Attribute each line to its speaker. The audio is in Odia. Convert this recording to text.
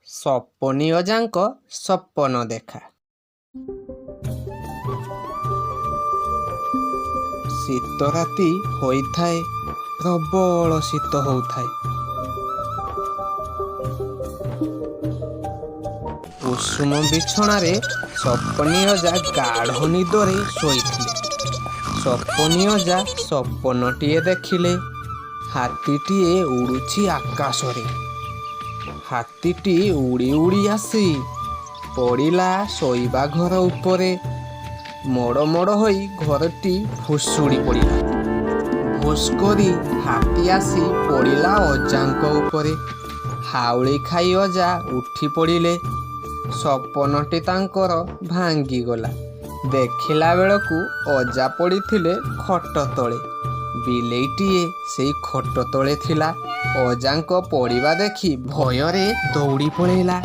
Speaker 1: ସପନି ଅଜାଙ୍କ ସପନ ଦେଖା। ଶୀତ ରାତି ହୋଇଥାଏ, ପ୍ରବଳ ଶୀତ ହଉଥାଏ। ଉଷୁମ ବିଛଣାରେ ସପନି ଅଜା ଗାଢ଼ ନିଦରେ ଶୋଇଥିଲେ। ସପନି ଅଜା ସପନଟିଏ ଦେଖିଲେ, ହାତୀଟିଏ ଉଡ଼ୁଛି ଆକାଶରେ। ହାତୀଟି ଉଡ଼ି ଉଡ଼ି ଆସି ପଡ଼ିଲା ଶୋଇବା ଘର ଉପରେ। ମଡ଼ ମଡ଼ ହୋଇ ଘରଟି ଭୁଶୁଡ଼ି ପଡ଼ିଲା। ଭୁସ୍ କରି ହାତୀ ଆସି ପଡ଼ିଲା ଅଜାଙ୍କ ଉପରେ। ହାଉଳି ଖାଇ ଅଜା ଉଠି ପଡ଼ିଲେ। ସପନଟି ତାଙ୍କର ଭାଙ୍ଗିଗଲା। ଦେଖିଲା ବେଳକୁ ଅଜା ପଡ଼ିଥିଲେ ଖଟ ତଳେ। ବିଲେଇଟିଏ ସେଇ ଖଟ ତଳେ ଥିଲା। ଅଜାଙ୍କ ପଡ଼ିବା ଦେଖି ଭୟରେ ଦୌଡ଼ି ପଳେଇଲା।